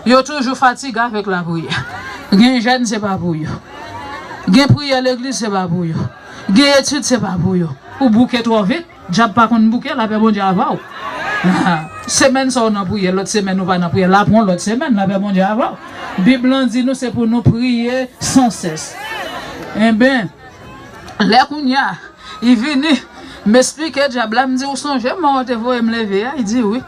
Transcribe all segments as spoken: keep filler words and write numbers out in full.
Yo toujou fatige avèk lapriyè. Gen jèn, se pa pou yo. Gen priyè legliz, se pa pou yo. Gen etid, se pa pou yo. Ou bouke twò vit. Dyab pa konn bouke, lapè Bondye avè w. Semèn sa w nan priyè, lòt semèn ou pa nan priyè, l ap yon lòt semèn, lapè Bondye avè w. Bib lan di nou se pou nou priye san sès. Enben, lè kounye a, li vini, m esplike dyab la, m di, ou sonje mò w te voye m leve a? Li di, wi.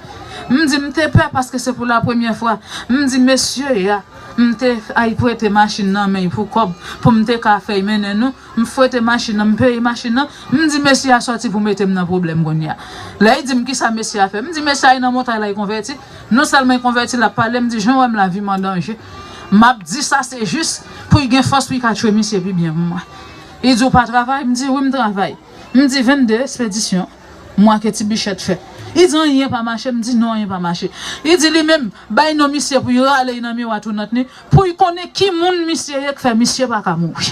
M di, m te pè paske se pou la premyè fwa. M di, mesye a, m te al prete machin nan men l pou kòb, pou m te ka fè l mennen nou. M fwete machin nan, m peye machin nan. M di, mesye a sòti pou mete m nan pwoblèm kounye a. Lè li di m, kisa mesye a fè? M di, mesye a, li nan montay la, li konvèti. Non sèlman li konvèti, l ap pale, m di, jan w wè m la, vi m an danje. M ap di sa, se jis pou l gen fòs, pou l ka tchwe misye pi byen pou mwen. Li di, ou pa travay? M di, wi, m travay. M di, vennde espedisyon mwa ke Ti Bichèt fè. Li di, anyen pa mache? M di, non, anyen pa mache. Li di, li menm, bay non misye pou l rale l nan miwa tounant li, pou l konnen ki moun misye ye k fè misye pa ka mouri.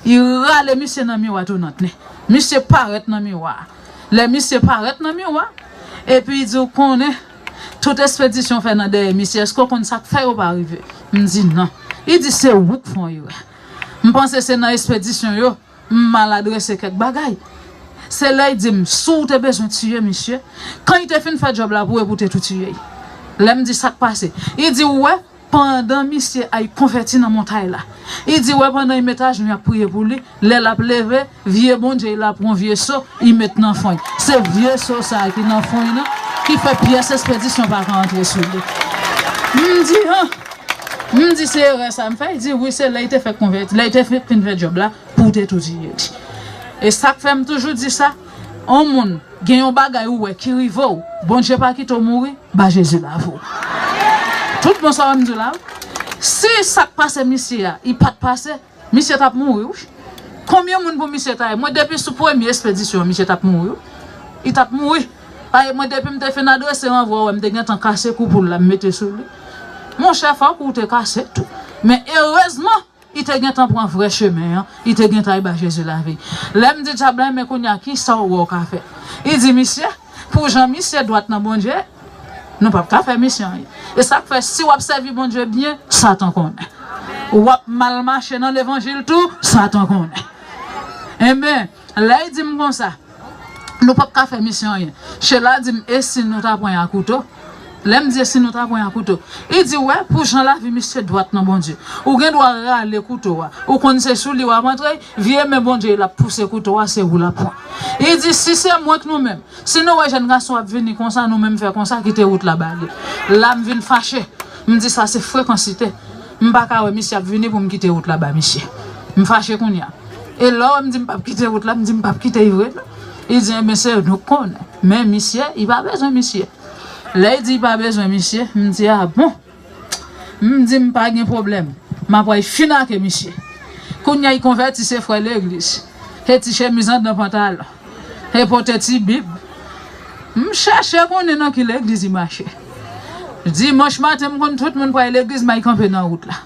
Li rale misye nan miwa tounant li. Misye parèt nan miwa a. Lè misye parèt nan miwa, epi li di, ou konnen, tout espedisyon fè nan dèyè misye, èske w konn sa k fè yo pa rive? M di, non. Li di, se ou k fè yon erè. M panse se nan espedisyon yo, m mal adrese kèk bagay. Se lè l di m, si w te bezwen tiye misye, kan l te fin fè djòb la pou ou, epi w te tou tiye l. Lè m di sa k pase, li di, ou wè, pandan misye al konvèti nan montay la, li di, ou wè, pandan l met ajenou l ap priye pou li, lè l ap leve, vye Bondye l la pran vye so, li met nan fon l. Se vye so sa a ki nan fon l nan, ki fè pyès espedisyon pa ka antre sou li. M di, an, m di, se erè sa m fè? Li di, wi, se lè l te fèk konvèti, lè l te fèk fin fè djòb la, pou w te tou tiye li. E sa k fè m toujou di sa, yon moun gen yon bagay ou wè ki rive w, Bondye pa kite w mouri, ba Jezi lavi w. Tout bon sa w wè m di w la, wi. Si sa k pase misye a, li pa t pase, misye t ap mouri, wi. Konbyen moun pou misye ta ye? Mwen, depi sou premye espedisyon an, misye t ap mouri, wi. Li t ap mouri. Paske mwen, depi m te fin adrese ranvwa, w wè m te gentan kase kou poul la, m mete sou li. Monchè, fòk ou te kase tou. Men erezman, li te gentan pran vrè chemen an, li te gentan al ba Jezi lavi l. Lè m di dyab la, men kounye a, kisa w wè w ka fè? Li di, misye, pou jan misye dwat nan Bondye, nou p ap ka fè misye anyen. E sa k fè, si w ap sèvi Bondye byen, Satan konnen. W ap mal mache nan levanjil tou, Satan konnen. Enben, lè l di m konsa, nou p ap ka fè misye anyen. Chela di m, e si nou ta pran y a kouto? Lè m di, e si nou ta pran y a kouto? Li di, wè, pou jan lavi misye dwat nan Bondye, ou gen dwa rale kouto a. Ou konn se sou li w ap antre, vye men Bondye l ap pouse kouto a, se ou l ap pran. Li di, si se mwen k nou menm, si nou wè jèn gason ap vini konsa, nou menm fè konsa, kite wout la ba li. La m vin fache. M di, sa se frekansite. M pa ka wè misye ap vini pou m kite wout la ba misye. M fache kounye a. E lè w wè m di m p ap kite wout la, m di m p ap kite l vre non. Li di, enben, se nou k konnen. Men misye, li pa bezwen misye. Lè l di li pa bezwen misye, m di, a bon. M di m pa gen pwoblèm. M ap al fin ake misye. Kounye a, li konvèti, se frè legliz. E ti chemiz anndan pantalon. E pote ti bib. M chèche konnen nan ki legliz li mache. Dimanch maten, m konn tout moun pral legliz, m al kanpe nan wout la.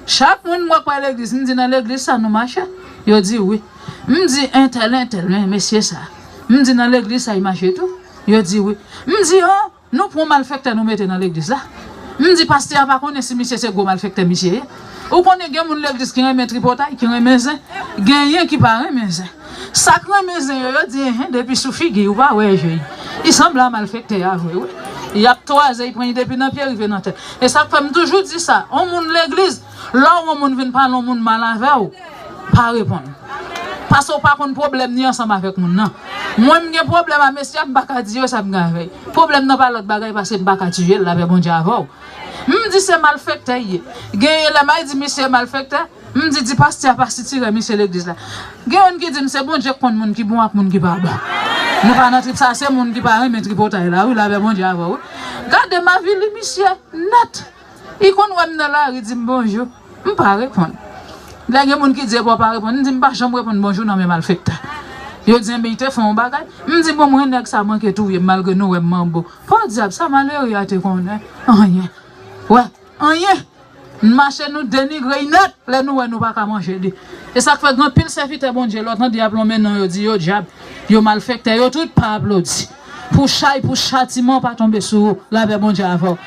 Chak moun m wè k pral legliz, m di, nan legliz sa nou mache? Yo di, wi. M di, entèl, entèl, men mesye sa. M di, nan legliz sa, li mache tou? Yo di, wi. M di, an, nou pran malfektè nou mete nan legliz la. M di, pastè a pa konnen si misye se gwo malfektè misye ye. Ou konnen gen moun legliz ki renmen tripotay, ki renmen zen. Genyen ki pa renmen zen. Sa k renmen zen yo, yo di, enhen, depi sou figi, ou pa wè je l. Li sanble a malfektè a vre, wi. Y ap twaze, li pran li depi nan pye rive nan tèt. E sa k fè m toujou di sa, yon moun legliz, lè w wè yon moun vin pale yon moun mal avè w, pa reponn. Paske w pa konn pwoblèm ni ansanm avèk moun nan. Mwen, m gen pwoblèm a mesye a, m pa ka di yo sa m gen avè l. Pwoblèm nan pa lòt bagay paske m pa ka tiye l, lapè Bondye avè w. M di se malfektè l ye. Genyen lè m al di misye malfektè, m di, di pastè a pa sitirè misye legliz la. Gen youn ki di m se Bondye k konn moun ki bon ak moun ki pa bon. Nou pa nan trip sa, se moun ki pa renmen tripotay la, wi, lapè Bondye avè w, wi. Gade m avili misye nèt. Li konn wè m nan lari, di m bonjou. M pa reponn. Lè gen moun ki di epi w pa reponn, m di m pa janm reponn bonjou nan men malfektè. Yo di, enben, li te fè yon bagay. M di, bon, mwen, nèg sa manke touye m malgre nou wè m manbo. Podyab, sa malere a te konnen? Anyen. Wè, anyen. N mache, nou denigre l nèt lè nou wè nou pa ka manje li. E sa k fè gen anpil sèvitè Bondye, lè w tande y ap lonmen non yo, di yo dyab, yo malfektè, yo tout pa aplodi. Pou chay, pou chatiman pa tonbe sou ou. Lapè Bondye avè w.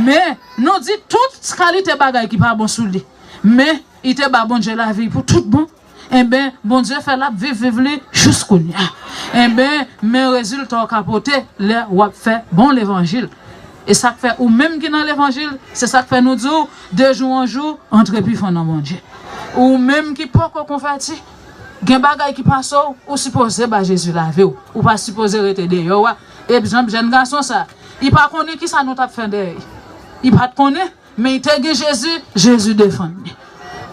Men, nou di tout kalite bagay ki pa bon sou li. Men, li te ba Bondye lavi pou tout bon. Enben, Bondye fè l ap viv, viv li jis kounye a. Enben, men rezilta w ka pote lè w ap fè bon levanjil. E sa k fè ou menm ki nan levanjil, se sa k fè nou di w, de jou an jou, antre pi fon nan Bondye. Ou menm ki poko konvèti, gen bagay ki pase w, ou sipoze ba Jezi lavi w. Ou pa sipoze rete deyò a. Egzanp, jèn gason sa, li pa konnen kisa nou t ap fè dèyè. Li pa t konnen, men li te gen Jezi, Jezi defann li.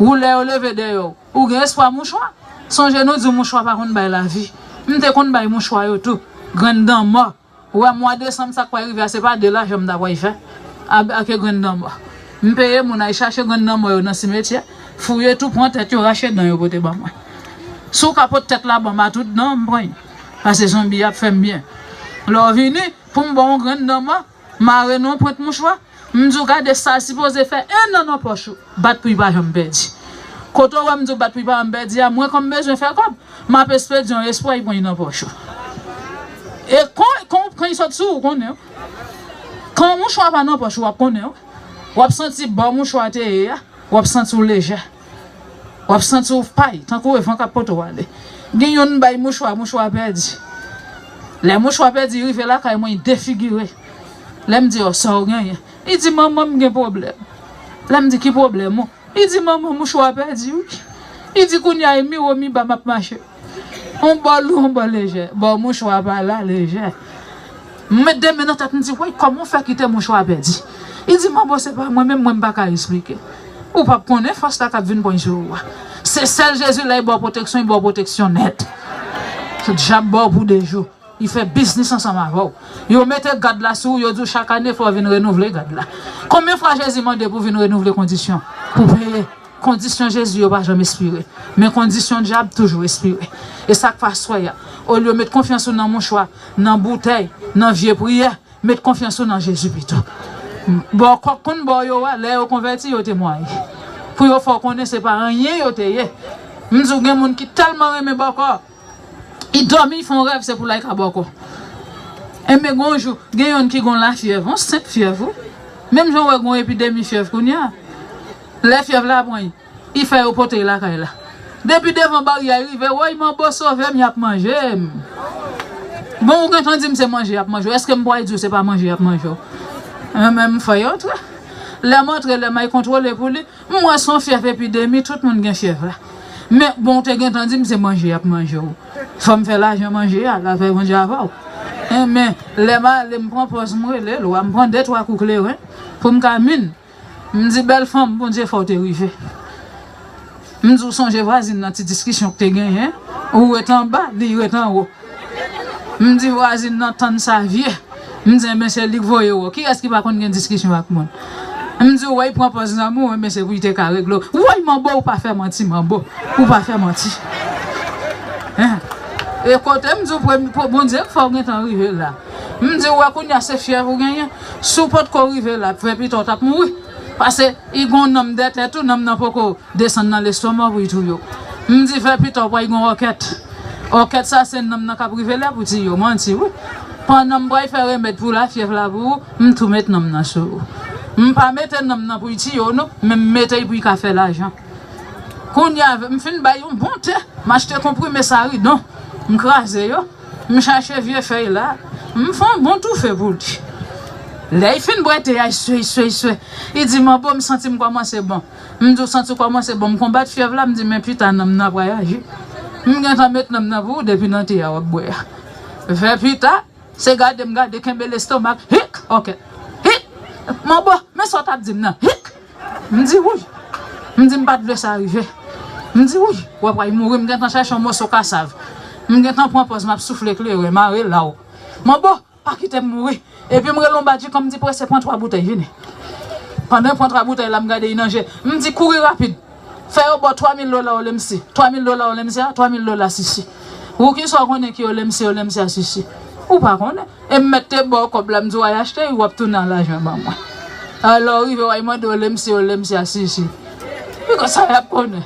Ou lè yo leve dèyè w, ou gen espwa mouchwa. Sonje nou di w mouchwa pa konn bay lavi. M te konn bay mouchwa yo tou. Grenn dan mò. Ou wè mwa desanm sa k pral rive a, se pa de lajan m ta pral fè. A, ake grenn dan mò. M peye moun al chache grenn dan mò yo nan simetyè. Fouye tou, pran tèt yo, rache dan yo pote ban mwen. Si w ka pot tèt la ban m a tout dan, m pran l. Pase zonbi ap fè m byen. Lè w vini, pou m ba w yon grenn dan mò, mare nan yon pwent mouchwa, m di w gade sa sipoze fè en an nan pòch ou. Bat pou l pa janm pèdi. Kote w wè m di w bat pou l pa janm pèdi a, mwen kòm m bezwen fè kòb, m ap espedye yon espwa, li pran li nan pòch ou. E kon, kon, kan li sot sou ou, ou konnen w. Kan yon mouchwa pa nan pòch ou, w ap konnen w. W ap santi bò mouchwa te ye a, w ap santi w lejè. W ap santi w pay, tankou e van k ap pote w ale. Gen youn bay mouchwa, mouchwa pèdi. Lè mouchwa pèdi, rive lakay mwen, li defigire. Lè m di, "O, sa w genyen?" Li di, "Manman, m gen pwoblèm." Lè m di, "Ki pwoblèm ou?" Li di, "Manman, mouchwa pèdi, wi." Li di, "Kounye a, e miwo miba m ap mache. On bò lou, on bò lejè. Bò mouchwa pa la, lejè." M met de men nan tèt, m di, "Woy, kòman w fè kite mouchwa pèdi?" Li di, "Manbo, se pa mwen menm, mwen m pa ka esplike. Ou p ap konnen fòs la k ap vin pran sou ou a. Se sèl Jezi, lè l ba w pwoteksyon, li ba w pwoteksyon nèt. Se dyab ba w pou de jou. Li fè biznis ansanm avè w. Yo mete gad la sou ou, yo di w chak ane fò w vin renouvle gad la. Konbyen fwa Jezi mande pou w vin renouvle kondisyon? Pou peye. Kondisyon Jezi yo pa janm espire. Men kondisyon dyab toujou espire. E sa k fè aswè a, olye w met konfyans ou nan mouchwa, nan boutèy, nan vye priyè, met konfyans ou nan Jezi pito. Bòkò k konn ba w yo a, lè yo konvèti, yo temwaye. Pou yo fè w konnen se pa anyen yo te ye. M di w, gen moun ki tèlman renmen bòkò, li dòmi, li fè yon rèv, se pou l al ka bòkò. Enben, gen yon jou, gen youn ki gen yon lafyèv, yon senp fyèv, wi. Menm jan w wè gen yon epidemi fyèv kounye a. Lè fyèv la pran l, li fè yo pote l lakay la. Depi devan baryè a, li rive, "Woy, manbo, sove m, y ap manje m." Bon, ou gentan di m se manje y ap manje w. Èske m pral di w se pa manje y ap manje w? Enben, m fè y antre. Lè m antre, lè m al kontwole pou li, m wè se yon fyèv epidemi, tout moun gen fyèv la. Men, bon, ou te gentan di m se manje y ap manje w. Fò m fè lajan manje a, lapè Bondye avè w. Enben, lè m ale, m pran pòz, m rele l, m pran de, twa kou kleren pou m ka min. M di, "Bèl fanm, Bondye fè w te rive." M di, "Ou sonje vwazin nan, ti diskisyon k te genyen? Ou ret anba, li ret anwo." M di, "Vwazin nan tann sa vye." M di, "Enben, se li k voye w. Kiyès ki pa konn gen diskisyon ak moun?" M di, "Ou wè, li pran pòz zanmi w, enben, se pou li te ka regle w." "Woy, manbo, ou pa fè manti, manbo. Ou pa fè manti." Hein? E kote m di w, premye, Bondye k fè w gentan rive la. M di, "Ou wè, kounye a se fyèv ou genyen. Si w potko rive la, vè pita w t ap mouri." Paske li gon nanm dèyè tèt ou, nanm nan poko desann nan lestomak pou li touye w. M di, "Vè pita w pral gon òkèt." Òkèt sa se nanm nan k ap rive la pou tiye w. Manti, wi. Pandan m pral fè remèd pou lafyèv la pou ou, m tou met nanm nan sou ou. M pa mete nanm nan pou l tiye w, non, men m mete l pou l ka fè lajan. Kounye a, m fin bay yon bon te, m achte konprime saridon, m kraze yo, m chache vye fèy la, m fè yon bon toufe pou li. Lè l fin bwè te a, l swe, l swe, l swe. Li di, "Manbo, m santi m kòmanse bon." M di, "Ou santi w kòmanse bon?" M konbat fyèv la, m di, "Men pita nanm nan ap reyaji." M gentan met nanm nan pou ou depi nan te a w ap bwè a. Vè pita, se gade m gade, kenbe lestomak, hik, òkèt. Hik! "Manbo, men sa w t ap di m nan, hik!" M di, "Wouy." M di, "M pa t vle sa rive." M di, "Wouy, w ap pral mouri." M gentan chache yon moso kasav. M gentan pran pòz, m ap soufle kleren, mare law. "Manbo, pa kite m mouri." Epi m rele yon badji kòm di, "Prese, pran twa boutèy, vini." Pandan l pran twa boutèy la, m gade li nan je. M di, "Kouri rapid. Fè yo ba w twa mil dola Olemsi. Twa mil dola Olemsi a, twa mil dola Sisi." Ou ki sa w konnen ki Olemsi, Olemsi a Sisi? Ou pa konnen. E m mèt te ba w kòb la, m di w al achte, w ap tounen a lajan ban mwen. Alò, w rive, w al mande Olemsi, Olemsi a Sisi. Piga sa y ap konnen.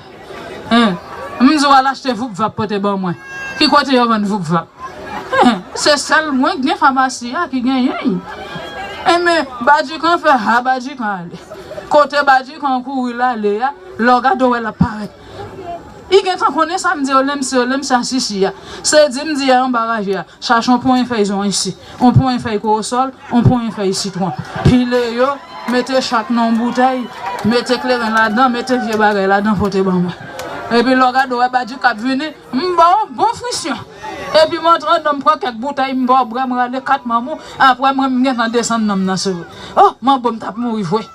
Hein? M di w al achte voup vap pote ban mwen. Ki kote yo vann voup vap? Hein? Se sèl mwen k gen famasi a ki genyen l. Enben, Badjikan fè ha, Badjikan ale. Kote Badjikan kouri l ale a, lè w gade w wè l ap parèt. Li gentan konnen sa m di yo, lè m se yo, lè m se asisi a. Se di m di a anba raje a. Chache yon ponyen fèy zon isi, yon ponyen fèy kowosòl, yon ponyen fèy sitwon. Pile yo, mete chak nan yon boutèy, mete kleren ladan, mete vye bagay ladan, pote ban mwen. Epi lè w gade w wè Badjik ap vini, m ba w bon frisyon. Epi m antre anndan, m pran kèk boutèy, m ba w bwè, m rale kat manman w, apre mwen m gentan desann nan m nan sou ou. Oh, manbo m t ap mouri vre.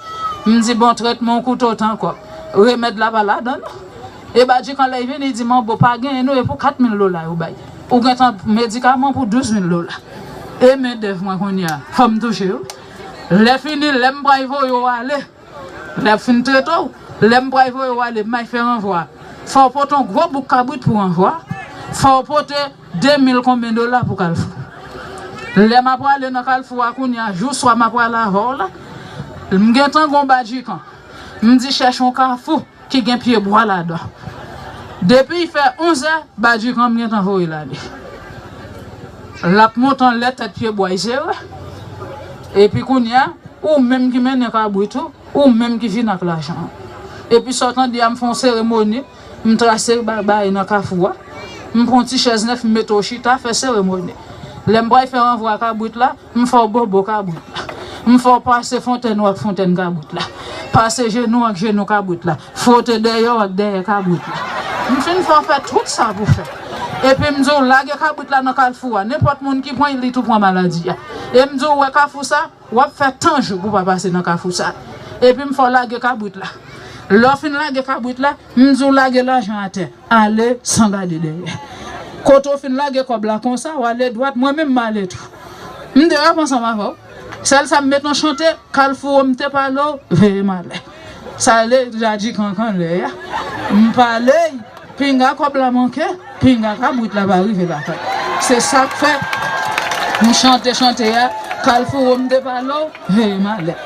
M di bon trètman w koute otan kòb. Remèd la pa ladan non. E Badjikan lè l vini, li di manbo pa genyen non, e pou kat mil dola yo bay. Ou gentan medikaman pou douz mil dola. E men dèv mwen kounye a, fò m touche yo. Lè fini, lè m pral voye w ale. Lè m fin trete w, lè m pral voye w ale, m ay fè ranvwa. Fò w pote yon gwo bouk kabrit pou ranvwa. Fò w pote de mil konbyen dola pou Kalfou. Lè m ap prale nan Kalfou a kounye a, jou swa m ap prale avè w la, m gentan gen yon Badjikan. M di chèche yon kafou ki gen pye bwa ladan. Depi l fè onzè, Badjikan m gentan voye l ale. L ap monte anlè tèt pye bwa, li sere. Epi kounye a, ou menm ki mennen kabrit ou, ou menm ki vin ak lajan an. Epi sa w tande a, m fè yon seremoni, m trase ba-, bagay nan kafou a. M pran yon ti chèz nèf, m mete w chita, fè seremoni. Lè m pral fè ranvwa kabrit la, m fè w bobo kabrit la. M fè w pase fontèn ou ak fontèn kabrit la. Pase jenou ak jenou kabrit la. Fwote dèyè w ak dèyè kabrit la. M fin fè w fè tout sa pou fè. Epi m di w lage kabrit la nan kalfou a. Nenpòt moun ki pran li tou pran maladi a. E m di w wè kafou sa, w ap fè tan jou pou w pa pase nan kafou sa. Epi m fè w lage kabrit la. Lè w fin lage kabrit la, m di w lage lajan atè. Ale san gade dèyè. Kote w fin lage kòb la konsa, w ale dwat, mwen menm m ale tou. M te rap ansanm avè w. Sèl sa m met nan chante, kalfou m te pale w, veye malè. Sa le Badjikan k anlè a. M pale, pinga kòb la manke, pinga kabrit la pa rive lakay. Se sa k fè m chante chante a, kalfou m te pale w, veye malè.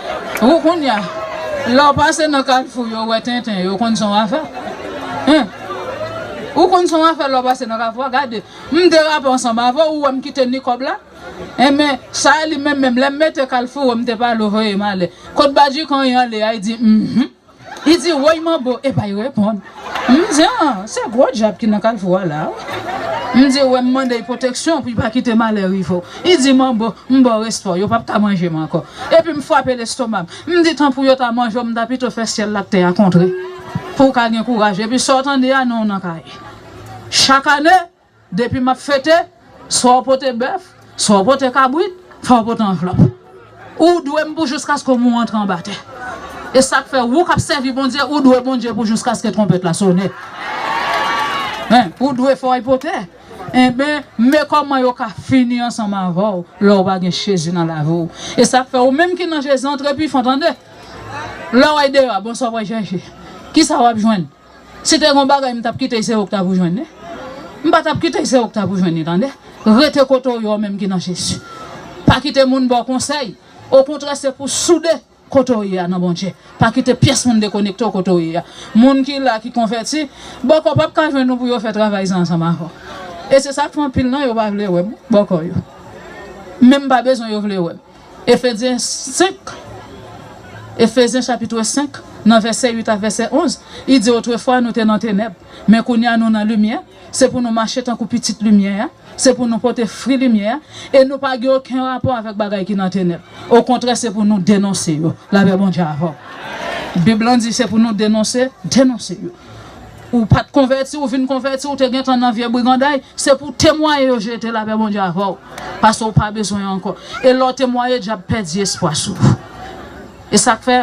Ou kounye a, lè w pase nan kalfou yo, wè tenten yo, konn son afè. Hen? Ou konn son afè lè w pase nan kalfou a, gade. M te rape ansanm avè w, ou wè m kite ni kòb la? Enben, sa a li menm menm, lè m mete kalfou, m te pale w, veye malè. Kot Badjikan ye anlè a, li di, mhm. Li di, woy manbo, epa l reponn. M di, an, se gwo dyab ki nan kalfou a la, wi. M di, wè m mande l pwoteksyon pou l pa kite malè rive w. Li di, manbo, m ba w respè, yo p ap ka manje m ankò. Epi m frape lestoma m. M di, tanpri yo ta manje w, m ta pito fè syèl la ak tè a kontre. Pou w ka gen kouraj. Epi sa w tande a, non w nan kay. Chak ane, depi m ap fete, swa w pote bèf, swa w pote kabrit, fò w pote anvlòp. Ou dwe m pou jiskaske w antre anba tè. E sa k fè, ou k ap sèvi Bondye, ou dwe Bondye pou jiskaske twonpèt la sone. Hen, ou dwe fè w pòtè. Enben, men kòman yo ka fini ansanm avè w lè w pa gen Jezi nan lavi w. E sa k fè, ou menm ki nan Jezi, antre pi fon, tande. Lè w al deyò a, bon, sa w pral chèche? Kisa w ap jwenn? Si te gen yon bagay, m t ap kite l, se ou k ta pou jwenn li. M pa t ap kite l, se ou k ta pou jwenn li, tande. Rete kote w ye, ou menm ki nan Jezi. Pa kite moun ba w konsèy. Okontrè, se pou soude kote w ye a nan Bondye. Pa kite pyès moun dekonekte w kote w ye a. Moun ki la, ki konvèti, bòkò p ap ka jwenn nou pou yo fè travay sa ansanm avè w. E se sa k fè anpil nan yo pa vle wè m, bòkò yo. Men m pa bezwen yo vle wè m. Efezyen senk, Efezyen chapit senk, nan vèsè uit a vèsè onz, li di, otrefwa nou te nan tenèb, men kounye a nou nan limyè, se pou nou mache tankou pitit limyè a, se pou nou pote fwi limyè a, e nou pa gen okenn rapò avèk bagay ki nan tenèb. Okontrè, se pou nou denonse yo. Lapè Bondye avè w. Bib lan di se pou nou denonse, denonse yo. Ou pa t konvèti, ou vin konvèti, ou te gentan nan vye briganday, se pou w temwaye yo jete lapè Bondye avè w. Paske w pa bezwen yo ankò. E lè w temwaye, dyab pèdi espwa sou ou. E sa k fè,